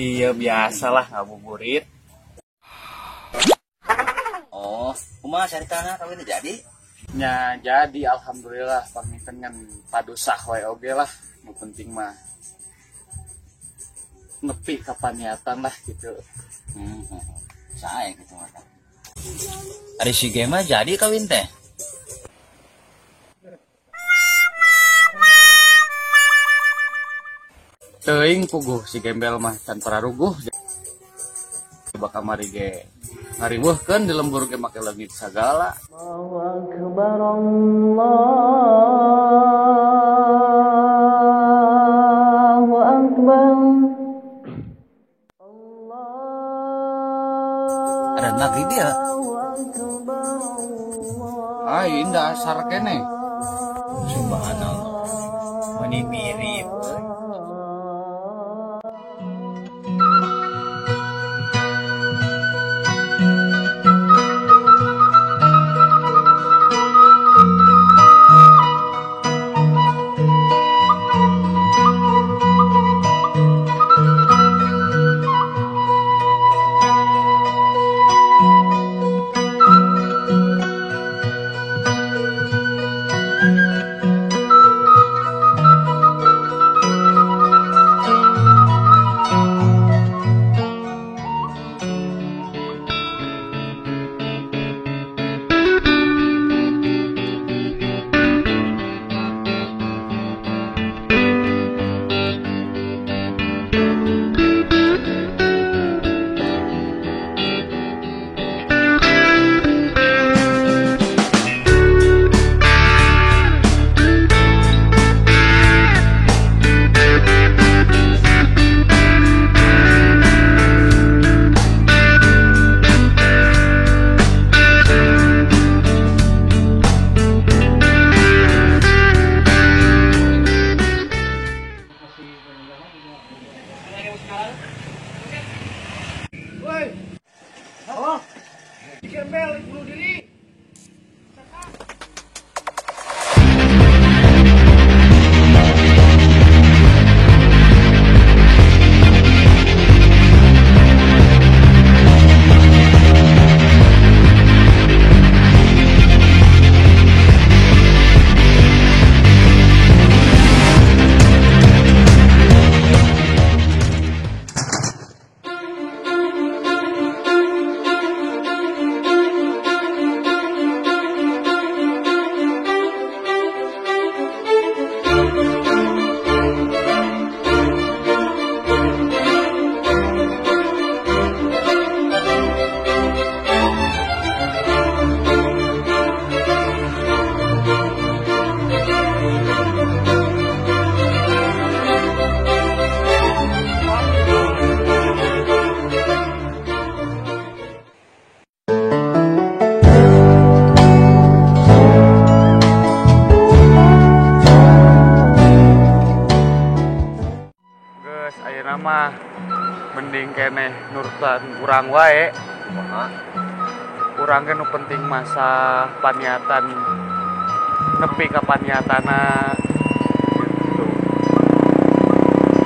Iya biasalah ngabuburit. Oh, kumaha caritana kawin jadi? Nya jadi alhamdulillah panginten ngan padusah wae oge lah, nu penting mah nepi ka paniatan lah gitu. Sae gitu mah. Ari si Gema jadi kawin teh? Teuing puguh si gembel mah can pararuguh. Coba kamari ge ngariweuhkeun di lembur ge make leungit sagala. Allahu akbar, Allahu akbar. Ada maghrib ya? Ah, indah asar kene. Subhanallah. Meni mirip. Gembel bunuh diri. Mah mending keneh nurutan urang wae. Kumaha? Urang ge nu penting masa paniatan nepi ka paniatana gitu.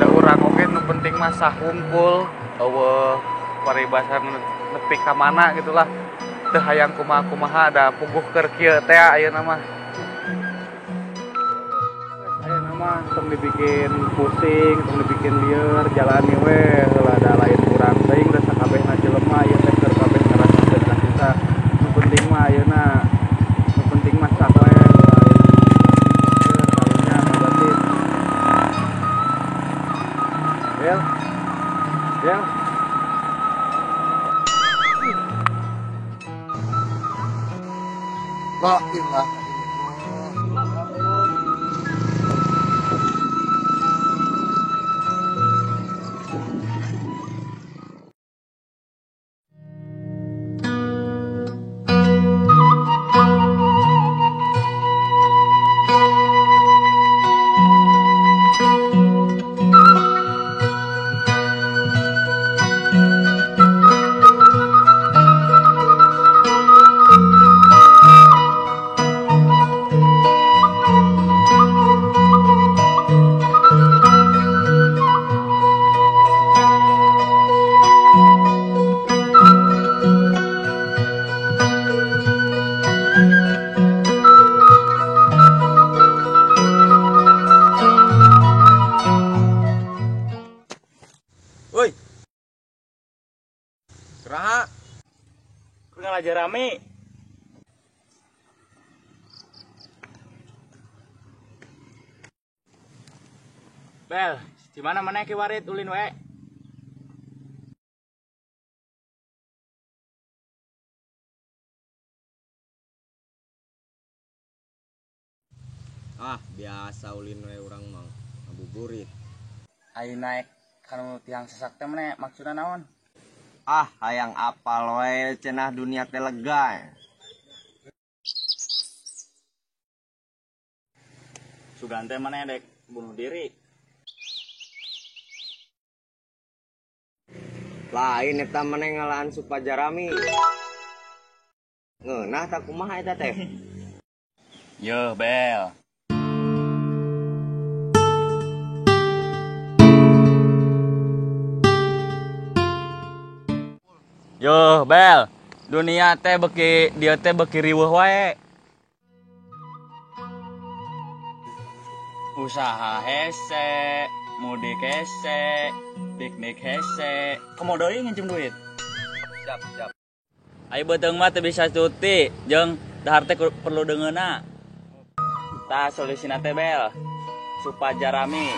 Da urang oge nu penting masa hungkul eueuh paribasan nepi ka mana gitulah. Teu hayang kumaha-kumaha da puguh keur kieu teh ayeuna mah. Ayeuna mah tong dibikin pusing, tong dibikin lieur, jalani we heula da lain urang teuing da sakabehna jelema ieu teh keur kabeh ngarasakeun ka kita. Nu penting mah ayeuna, nu penting mah sah we heula ayeuna kabatin. Bel. Bel. La ilaha. Keraha. Keur ngalajar rame. Bel, di mana maneh ki warit ulin wae? Ah, biasa ulin we urang mah ngabuburit. Ai naik kanu tiang sesak teh maneh maksudna naon? Ah, hayang apal we cenah dunia teh lega. Sugan teh maneh dek bunuh diri. Lain eta maneh ngalahan Supajarami. Ngeunah tah kumaha eta teh? Yeuh, Bel. Yo, Bel, dunia teh beki dia teh beki riweuh wae. Usaha hese, mudik hese, piknik hese. Komo deui nginjem duit. Siap, siap. Ayo beuteung mah teu bisa cuti, jeung dahar teh perlu deungeunna. Tah solusina teh Bel, Supajarami.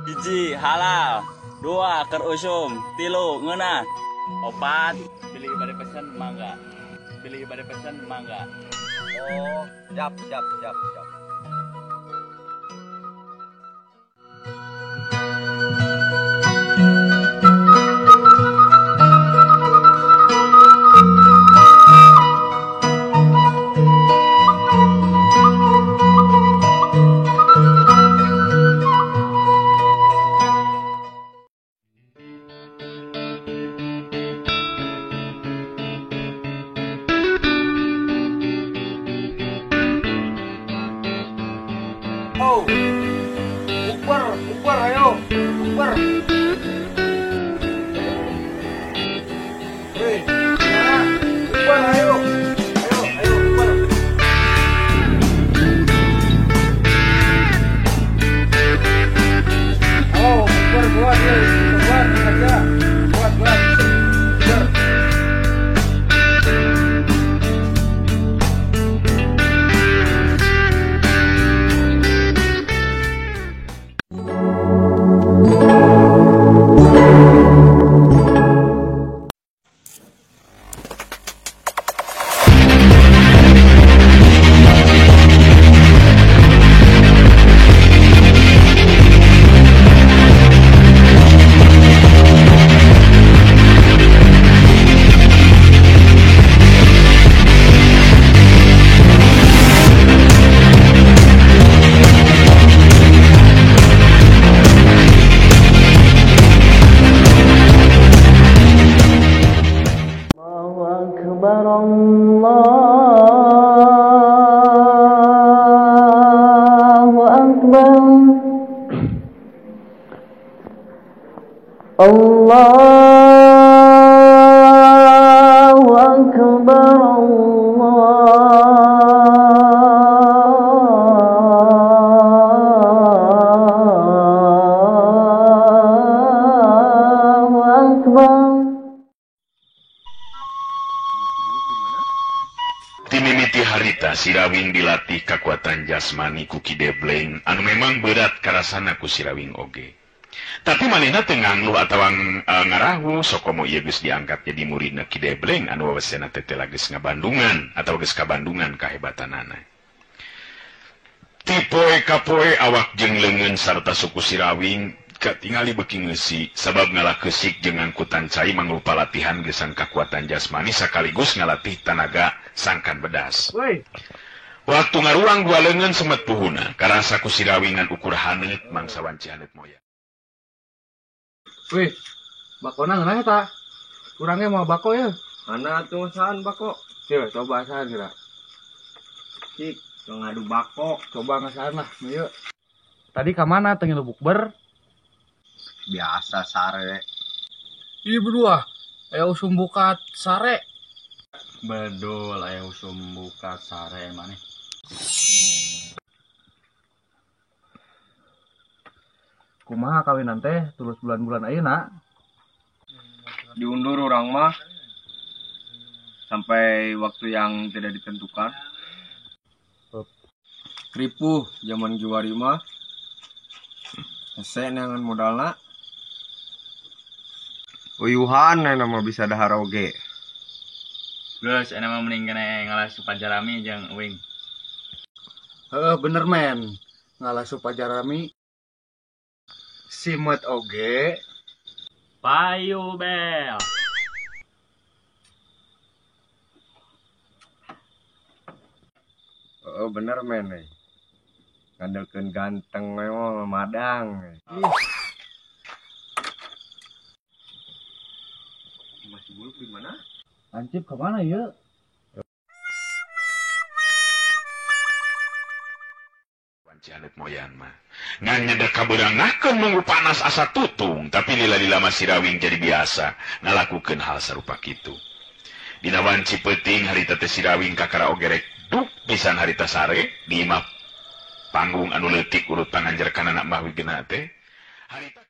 1 halal. 2 keur usum, 3 ngeunah, 4 bilih bade pesen mangga. Bilih bade pesen mangga. Oh, siap siap siap siap. Oh, uper, uper, ayo, uper. Hei, uper, ayo, ayo, ayo, uper. Oh, uper, keluar, keluar, saja, keluar, keluar, uper. Allahu Akbar, Allahu Akbar, Allahu Akbar. Timimiti harita Sirawing dilatih kakuatan jasmani ku Ki Debleng anu memang berat karasana ku Sirawing oge. Tapi manehna teu ngangluh atawa ngarahu sokomo ieu geus diangkat jadi muridna Ki Debleng anu wawasena teh geus ngabandungan atawa geus kabandungan kahebatanana. Ti poe ka poe awak jeung leungeun sarta suku Sirawing katingali beuki ngeusi sabab ngalah keusik jeung angkutan cai mangrupa latihan geusang kakuatan jasmani sakaligus ngalatih tanaga sangkan bedas. Woi. Waktu ngaruang dua leungeun semet puhuna karasa ku Sirawing ngan ukur haneut mangsa wanci haneut moya. Wih, bakona ngeunah eta. Kurangnya mau bako ya. Mana tuh ngesahan bako? Cil, coba asahan kira. Cik, ngadu bako. Coba ngesahan lah, yuk. Tadi ka mana teu ngilu bukber? Biasa sare. Ih berdua, aya usum buka sare. Bedul aya usum buka sare maneh. Kumaha kawinan teh tulus bulan-bulan ayeuna? Diundur urang mah sampai waktu yang tidak ditentukan. Ripuh zaman juari mah. Hese neangan modalna. Uyuhan aya mah bisa dahar oge. Geus aya mah mending kene ngalah supajarami jeung uing. Heeh bener men. Ngalah supajarami simet oge. Payu bel. Oh bener men euy. Ngandelkeun ganteng we mah madang. Masih buluk di mana? Hansip ke mana ya? Wanci haneut moyan mah. Ngan nyedek kabeurangahkeun nunggu panas asa tutung, tapi lila-lila mah Sirawing jadi biasa ngalakukeun hal sarupa kitu. Dina wanci peuting harita teh Sirawing kakara oge rek duk pisan harita sare di imah panggung anu leutik urut panganjer kana Mbah Wigena teh. Harita